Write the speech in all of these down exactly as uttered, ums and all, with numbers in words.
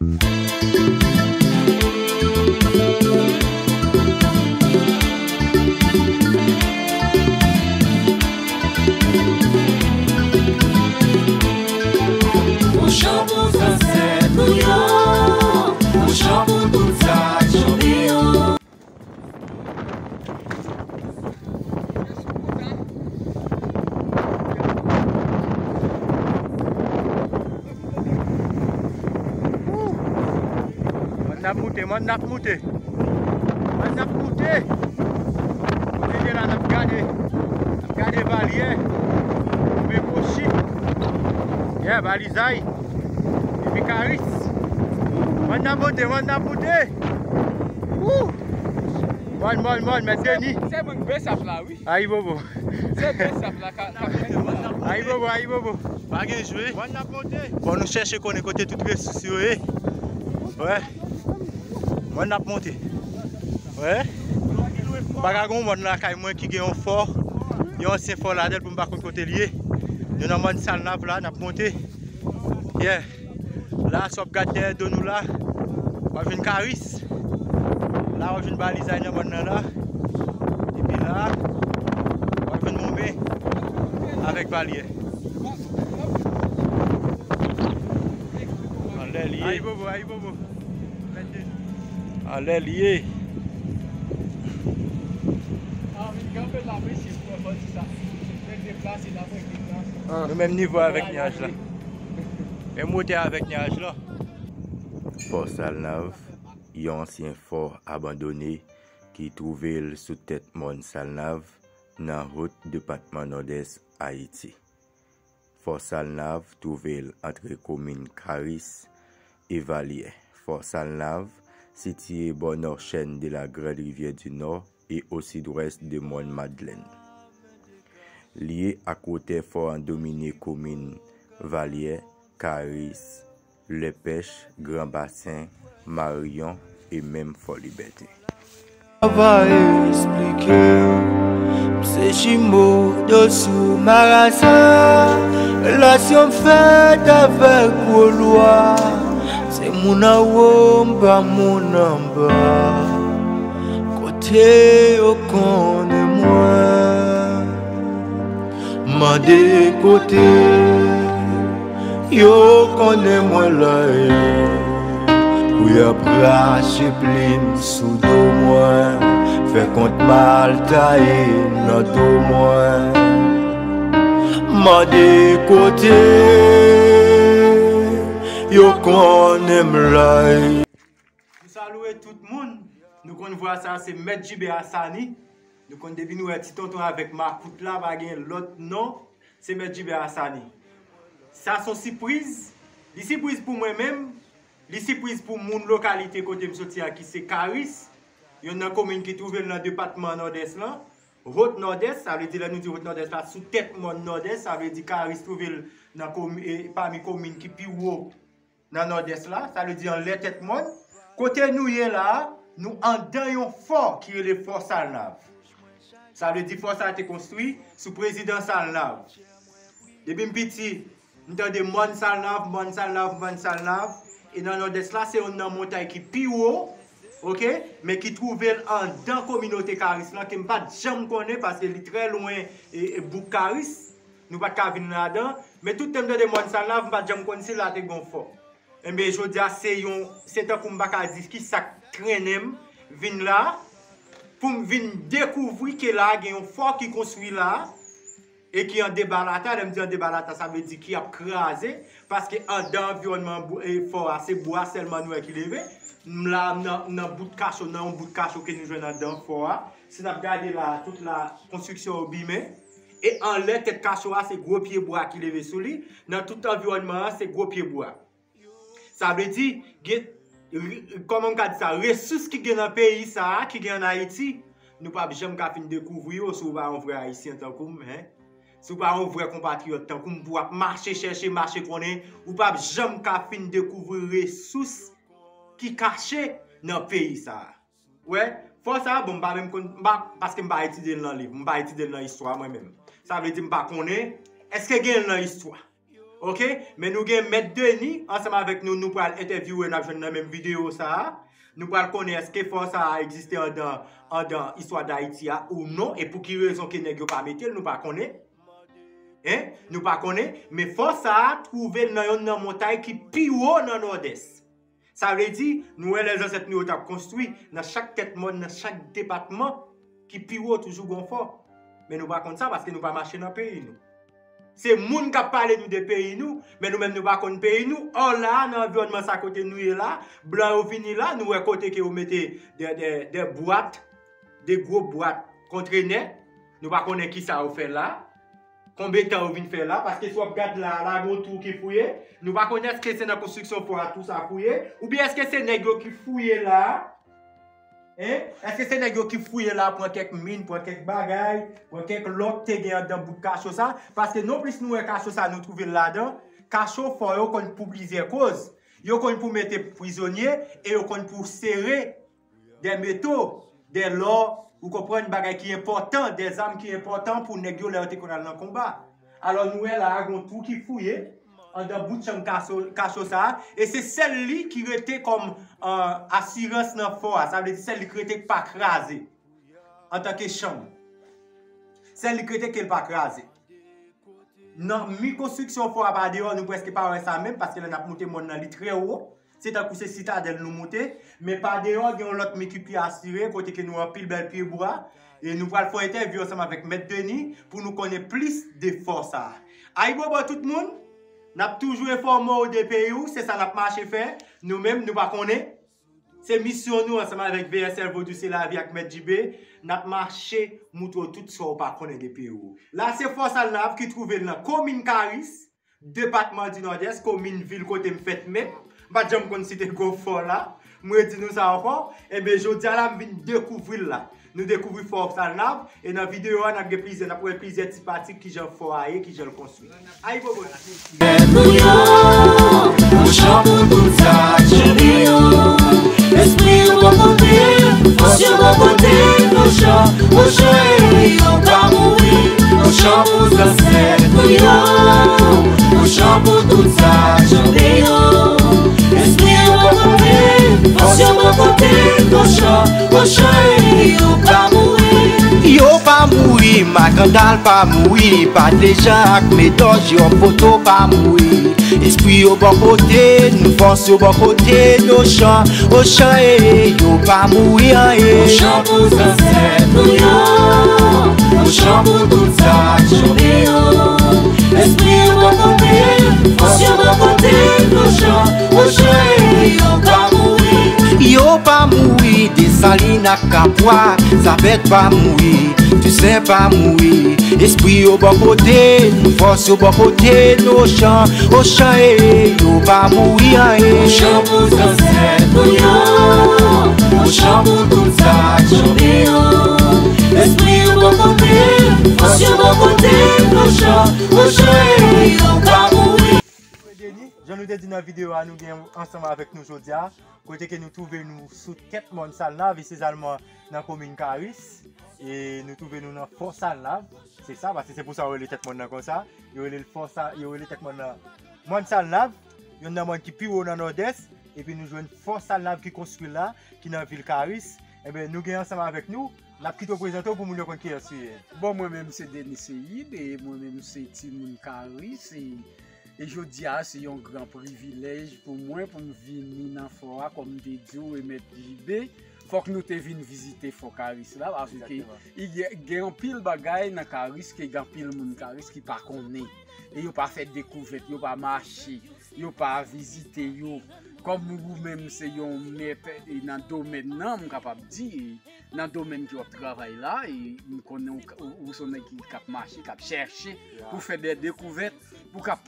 Yon chan pou zansèt nou yo, yon chan pou tout sa k janbe yo. Mòn nan ap moute, mòn nan ap moute. Mòn nan ap moute. Kote n ye la, n ap gade. N ap gade Valyè. Mwen Kochi. Yeah, Balizay. Epi Karis. Mòn nan ap moute, mòn nan ap moute. Woo! Mòn, mòn, mòn, mèt Deni. Se mwen k Besap la, wi. Ayibobo. Se Besap la ka, ka fè mòn nan. Ayibobo, ayibobo. Pa gen jwe. Mòn nan ap monte. Bon, nou chèche konnen kote tout resous yo ye. Wè. Mòn nan ap monte. Wè. M pa ka gen yon mòn lakay mwen ki gen yon fò, yon ansyen fò ladan l pou m pa konn kote l ye. Nou nan mòn Salnav la, n ap monte. Yeah. La, si w ap gad dèyè do nou la, w ap jwenn Karis. La, w ap jwenn Balizay nan mòn nan la. Epi la, w ap jwenn Monmen avèk Valyè. Anlè l ye. Ayibobo, ayibobo. Anlè l ye. Nou menm nivo avèk nyaj la. Menm wotè avèk nyaj la. Fò Salnav, yon ansyen fò abandone ki twouve l sou tèt mòn Salnav, nan Haut depatman Nòdès Ayiti. Fò Salnav twouve l antre komin Karis e Valyè. Fò Salnav sitiye bò nò chèn de la Grande Rivière du Nord e au sud-ouest de Mòn Madlèn. Li ye ak wotè fò an domine komin Valyè, Karis, Lèpèch, Gran Basen, Mariyon e menm Fò Libète. Sa va esplike w, m se jimo Dosou Marasa, relasyon m fèt avèk gwo lwa, se moun anwo, m pa moun anba, kote yo konnen mwen. Mande kote yo konnen mwen la ye. Pou y ap rache plim sou do mwen, fè kont mal taye nan do mwen. Mande kote yo konnen m la ye. Nou salye tout moun. Nou konn vwa sa, se Mèt Jibe Asani. Nou konn depi nou wè ti tonton avèk makout la, pa gen lòt non, se Mèt Jibe Asani. Sa se yon sipriz. Li sipriz pou mwen menm. Li sipriz pou moun lokalite kote m soti a, ki se Karis, yonn nan komin ki twouve l nan depatman Nòdès lan. Haut Nòdès, sa vle di, lè nou di Haut Nòdès la, sou tèt mòn Nòdès, sa vle di Karis twouve l nan komi-, e, pami komin ki pi wo nan Nòdès la, sa vle di anlè tèt mòn. Kote nou ye la a, nou anndan yon fò ki rele Fò Salnav. Sa vle di fò sa a te konstwi sou prezidan Salnav. Depi m piti, m tande mòn Salnav, mòn Salnav, mòn Salnav. E nan Nòdès la, se youn nan montay ki pi wo, oke, men ki twouve l anndan kominote Karis lan, ke m pa t janm konnen, paske li trè lwen, e, e, bouk Karis. Nou pa t ka vin ladan. Men tout tan m tande mòn Salnav, m pa t janm konn si la te gen yon fò. Enben, jodi a, se yon, se tankou m pa ka di ki sa k trennen m vin la, pou m vin dekouvri ke la a gen yon fò ki konstwi la a, e ki an debalata. Lè m di an debalata, sa vle di ki ap kraze, paske anndan anviwònman bou-, e, fò a, se bwa sèlman nou wè ki leve. M la, m nan, m nan bout kacho, nan yon bout kacho ke nou jwenn anndan fò a. Si n ap gade la a, tout la, konstriksyon yo bimen. E anlè tèt kacho a, se gwo pye bwa ki leve sou li. Nan tout anviwònman an, se gwo pye bwa. Sa vle di, gen, re-, kòman m ka di sa, resous ki gen nan peyi sa a, ki gen ann Ayiti, nou p ap janm ka fin dekouvri yo si w pa yon vrè Ayisyen tankou m, en. Si w pa yon vrè konpatriyòt tankou m, pou w ap mache chèche, mache konnen, ou p ap janm ka fin dekouvri resous ki kache nan peyi sa a. Wè, fò sa a, bon, m pa menm konn, m pa, paske m pa etidye l nan liv, m pa etidye l nan istwa mwen menm. Sa vle di m pa konnen, èske gen l nan istwa? Ok, men nou gen Mèt Denis ansanm avèk nou, nou pral entèvyouwe, n ap jwenn nan menm videyo sa a. Nou pral konnen èske fò sa a egziste andan, andan istwa Dayiti a ou non, e pou ki rezon ke nèg yo pa mete l, nou pa konnen. Hein? Nou pa konnen, men fò sa a twouve l nan yonn nan montay ki pi wo nan Nòdès. Sa vle di, nou wè lè zansèt nou yo t ap konstwi, nan chak tèt mòn, nan chak depatman, ki pi wo toujou gon fò. Men nou pa konn sa paske nou pa mache nan peyi nou. Se moun k ap pale nou de peyi nou, men nou menm nou pa konn peyi nou. Ò la, nan anviwònman sa kote nou ye la, blan yo vini la, nou wè kote ke yo mete de, de, de bwat, de gwo bwat kontenè, nou pa konnen kisa yo fè la. Konbyen tan yo vin fè la? Paske si w ap gad la, la gon twou ki fouye. Nou pa konnen èske se nan konstriksyon fò a twou sa fouye, oubyen èske se nèg yo ki fouye la? Hein? Èske se nèg yo ki fouye la, pran kèk min, pran kèk bagay, pran kèk lò k te gen anndan bout kacho sa? Paske nonplis nou wè kacho sa, nou twouve l ladan. Kacho fò yo konn pou plizyè koz. Yo konn pou mete prizonye e yo konn pou sere de meto, de lò, ou konprann, bagay ki enpòtan, de zam ki enpòtan pou nèg yo lè yo te konn al nan konba. Alò, nou wè la a, gon twou ki fouye anndan bout chanm kacho, kacho sa a, e se sèl li ki rete kòm, euh, asirans nan fò a. Sa vle di sèl li ki rete k pa kraze antanke chanm. Sèl li ki rete ke l pa kraze. Nan mi konstriksyon fò a pa deyò, nou prèske pa wè sa menm, paske lè n ap moute mòn nan, li trè wo. Se tankou se sitadèl nou moute, men pa deyò, gen yon lòt mi ki pi asire, kote ke nou anpil bèl pyebwa. E nou pral fè yon entèvyou ansanm avèk Mèt Denis pou nou konnen plis de fò sa a. Ayibobo tout moun, n ap toujou enfòme w de peyi w, se sa n ap mache fè. Nou menm, nou pa konnen. Se misyon nou ansanm avèk V S L Vodou Se Lavi ak Mèt J B, n ap mache moutre w tout sa w pa konnen de peyi w. La se fò Salnav ki twouve l nan komin Karis, depatman di Nòdès, komin vil kote m fèt menm. M pa t janm konn si te gon fò la. M redi nou sa ankò. Enben, jodi a la, m vin dekouvri l la. Nou dekouvri fò Salnav, e nan videyo a, n ap gen plizyè, n ap wè plizyè ti pati kijan fò a ye, kijan l konstwi. Ayibobo! Tèt nou yo, Ochan pou tout sa k chante yo. Espri yo bò kote, fòs yo bò kote, Ochan, Ochan e yo pa mouri. Ochan pou zansèt nou yo, Ochan pou tout sa k chante yo. Espri yo bò kote, fòs yo bò kote, Ochan, Ochan e yo pa mouri. Yo pa mouri, Makandal pa mouri, Patlejan ak Medòj, Jewòm Poto pa mouri. Espri yo bò kote n, fòs yo bò kote n, Ochan, Ochan e yo pa mouri anyen. Ochan pou zansèt nou yo, Ochan pou tout sa k chante yo. Espri yo bò kote n, fòs yo bò kote n, Ochan, Ochan e yo pa mouri. Yo pa mouri, Desalin ak Kapwa, Zabèt pa mouri, Tousen pa mouri. Espri yo bò kote n, fòs yo bò kote n, Ochan, Ochan e yo pa mouri anyen. Ochan pou zansèt nou yo, Ochan pou tout sa k chante yo. Espri yo bò kote n, fòs yo bò kote n, Ochan, Ochan e yo pa mouri. Denis, jan nou te di nan videyo a, nou gen ansanm avèk nou jodi a, kote ke nou twouve nou sou tèt mòn Salnav, espesyalman nan komin Karis, e nou twouve nou nan fò Salnav, se sa, paske se pou sa yo rele tèt mòn nan konsa, yo rele l fò Sa-, yo rele tèt mòn nan mòn Salnav, yonn nan mòn ki pi wo nan Nòdès, epi nou jwenn fò Salnav ki konstwi la, ki nan vil Karis. Enben, nou gen ansanm avèk nou, n ap kite w prezante w pou moun yo konn kiyès ou ye. Bon, mwen menm se Denis Seyid, e mwen menm se timoun Karis, e E jodi a, se yon gran privilèj pou mwen pou m vini nan fò a, kòm m te di w, e Mèt J B, fòk nou te vin vizite fò Karis la, paske Egzakteman. I gen, gen anpil bagay nan Karis ke gen anpil moun Karis ki pa konnen. E yo pa fè dekouvèt, yo pa mache, yo pa vizite yo. Kòm ou menm se yon mèt, e nan domèn nan, m kapab di, nan domèn ke w ap travay la, e m konnen ou, ou, ou se yon nèg ki, k ap mache, k ap chèche pou fè de dekouvèt, pou k ap,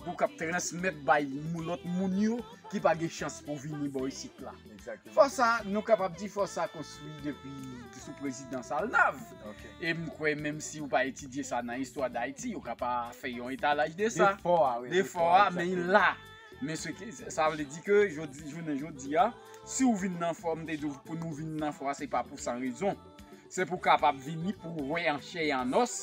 pou k ap transmèt bay moun, lòt moun yo ki pa gen chans pou vini bò isit la. Egzakteman. Fò sa, nou kapab di fò sa konstwi depi sou prezidan Salnav. Ok. E m kwè menm si ou pa etidye sa nan istwa Dayiti, ou ka pa fè yon etalaj de sa. De fò a, wi, de fò a, men la. Men se ke, sa vle di ke jodi, jounen jodi a, si w vin nan fò, m te di w pou nou vin nan fò a, se pa pou san rezon. Se pou w kapab vini pou w wè an chè e an nòs.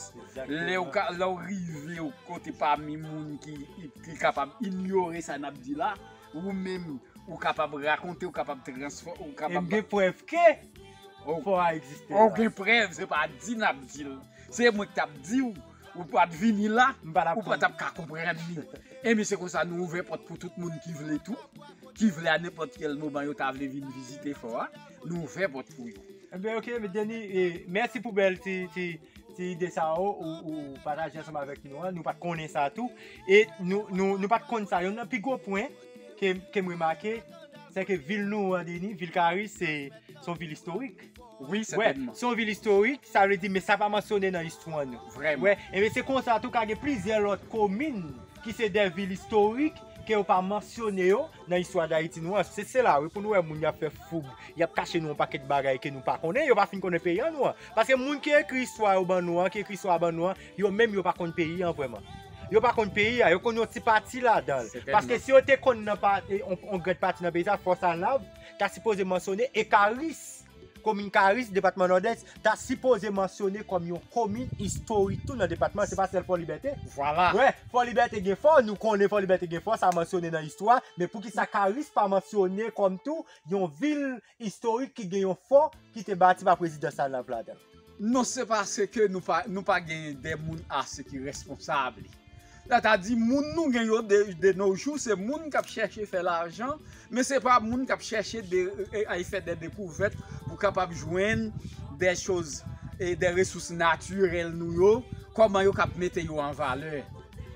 Lè w, ka, lè w rive yon kote pami moun ki, ki kapab inyore sa n ap di la, ou menm, ou kapab rakonte, ou kapab transfòme, ou kapab. E m gen prèv ke fò a egziste. Ou gen prèv, se pa di n ap di l. Se mwen ki t ap di w, ou pa t vini la, ou pa t ap ka konprann li. Ebyen, se konsa nou ouvè pòt pou tout moun ki vle tou, ki vle a nenpòt kèl moman yo ta vle vin vizite fò a, nou ouvè pòt pou yo. Ebyen, ok, men Denis, e, mèsi pou bèl ti, ti, ti ide sa yo ou, ou pataje ansanm avèk nou an. Nou pa t konnen sa tou. E nou, nou, nou pa t konn sa. Youn nan pi gwo pwen ke, ke m remake, se ke vil nou an, Denis, vil Karis, se, se yon vil istorik. Wi, sètènman. Se yon vil istorik, sa vle di, men sa pa mansyone nan istwa nou. Vrèman. Wè, ebyen, se konsa tou ka gen plizyè lòt komin ki se de vil istorik ke yo pa mansyone yo nan istwa Dayiti nou an. Se, se la, wi, pou nou wè moun y ap fè foug, y ap kache nou yon pakèt bagay ke nou pa konnen, yo pa fin konnen peyi an nou an. Paske moun ki ekri istwa yo ban nou an, ki ekri istwa ban nou an, yo menm yo pa konn peyi an vrèman. Yo pa konn peyi a, yo konn yon ti pati ladan l. Sètènman. Paske si yo te konn nan pa, e, on, on grèt pati nan peyi sa, Fò Salnav ta sipoze mansyone e Karis. Komin Karis, depatman Nòdès, ta sipoze mansyone kòm yon komin istorik tou nan depatman, se pa sèl Fò Libète. Vwala. Wè, Fò Libète gen fò, nou konnen Fò Libète gen fò, sa mansyone nan istwa, men poukisa Karis pa mansyone kòm tou yon vil istorik ki gen yon fò ki te bati pa prezidan Salnav ladan l? Non, se paske nou pa, nou pa gen de moun ase ki responsab li. Sètadi, moun nou gen yo de, de nos jours, se moun k ap chèche fè lajan, men se pa moun k ap chèche de, e, e, ay fè de dekouvèt pou kapab jwenn de choz, e, de resous natirèl nou yo, kòman yo k ap mete yo an valè.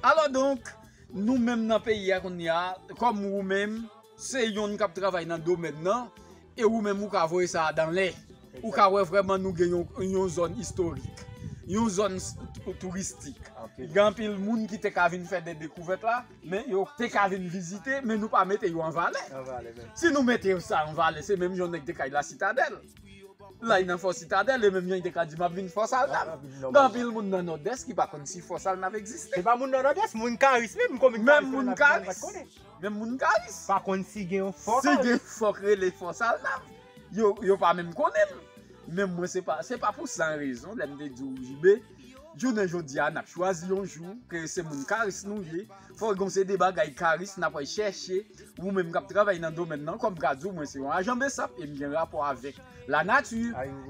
Alò donk, nou menm nan peyi a kounye a, kòm ou menm, se yonn k ap travay nan domèn nan, e ou menm ou ka voye sa a dan lè. Ou ka wè vrèman nou gen yon, yon zòn istorik, yon zòn s-, tou-, touristik. Gen anpil moun ki te ka vin fè de dekouvèt la, men yo te ka vin vizite, men nou pa mete yo an valè. An valè menm. Si nou mete yo sa an valè, se menm jan nèg te ka al Lasitadèl. Lay nan Fò Sitadèl, e menm jan li te ka di, "M ap vin Fò Salnav." Gen anpil moun nan Nòdès ki pa konn si Fò Salnav egziste. Se pa moun nan Nòdès, moun Karis menm, komin Karis menm, moun Karis. Menm moun Karis. Pa konn si gen yon fò Karis. Si gen fò k rele Fò Salnav. Yo, yo pa menm konnen l. Men mwen, se pa, se pa pou san rezon, lè m te di w, J B, jounen jodi a, n ap chwazi yon jou, ke se moun Karis nou ye, fò gen yon seri de bagay Karis n ap al chèche, ou menm k ap travay nan domèn nan, kòm m ka di w, mwen se yon ajan BSAP, e m gen rapò avèk lanati,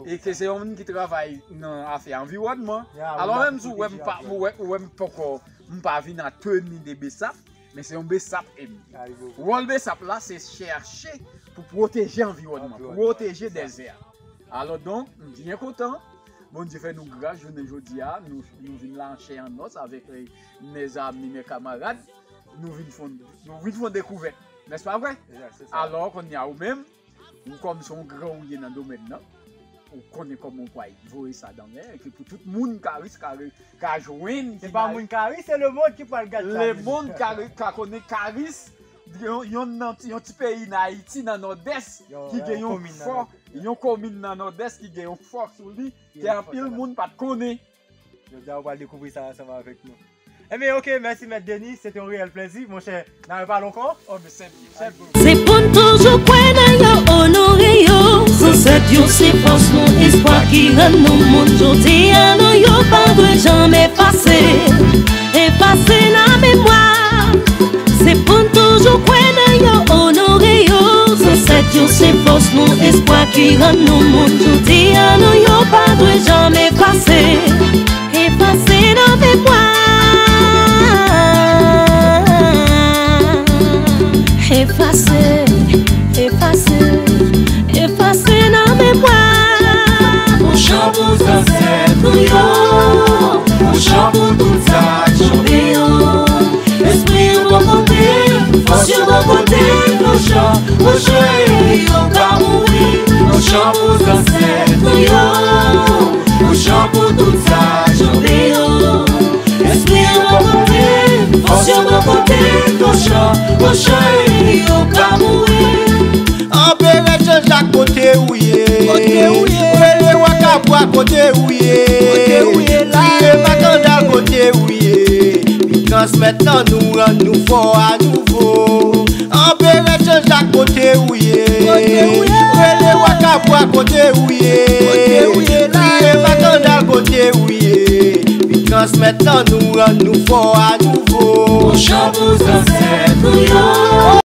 e ke se yon moun ki travay nan afè anviwònman. Alò, menm si w wè m pa, w wè, w wè m poko, m pa vin an teni de BSAP, men se yon BSAP, e m. Wòl BSAP la, se chèche pou pwoteje anviwònman, pwoteje dèzè a. Alò donk, m byen kontan. Bondye fè nou gras, jounen jodi a, nou, nou vin la an chè an nòs avèk, eh, mèzami, mè kamarad. Nou vin fè, nou vin fè dekouvèt. Nèspa vre? Alò, kounye a ou menm, ou kòm se yon gran ou ye nan domèn nan, ou konnen kòman ou pral voye sa dan lè, ke pou tout moun Karis ka re-, ka jwenn. Se pa moun Karis, se lemonn ki pral gade Karis. Lemonn ka re-, ka konnen Karis, yon, yon nan, yon ti peyi nan Ayiti, nan Nòdès, ki gen yon fò, yon komin nan Nòdès ki gen yon fò sou li, ke anpil moun pa t konnen. Jodi a, ou pral dekouvri sa ansanm avèk nou. Ebyen, ok, mèsi, Mèt Denis. Se te yon reyèl plèzi, monchè. N a repale ankò. Oh, men se byen, se byen. Se pou n toujou kwè nan yo, onore yo. Zansèt yo se fòs nou, espwa ki rann nou moun. Jodi a, non yo pa dwe janm efase. Efase nan memwa. Se pou n toujou kwè nan yo, onore yo. Zansèt yo se fòs nou, espwa ki rann nou moun. Jodi a, non yo pa dwe janm efase. Efase nan memwa. Efase, efase, efase nan memwa. Yon chan pou zansèt nou yo, yon chan pou tout sa k chonbe yo. Espri yo bò kote, fòs yo bò kote, yon chan, yon chan e yo ka mouri. Yon chan pou zansèt nou yo, yon chan pou tout sa k chonbe yo. Espri yo bò kote, fòs yo bò kote, yon chan, yon chan e yo ka mouri. Anperè Janjak, kote ou ye? Kote ou ye? Rele Wakabwa, kote ou ye? Kote ou ye la? Kriye Makandal, kote ou ye? Vin transmèt nan nou, rann nou fò anouvo. Anperè Janjak, kote ou ye? Kote ou ye? Rele Wakabwa, kote ou ye? Kote ou ye la? Mèt an nou rann nou fò anouvo. Yon chan pou zansèt nou yo.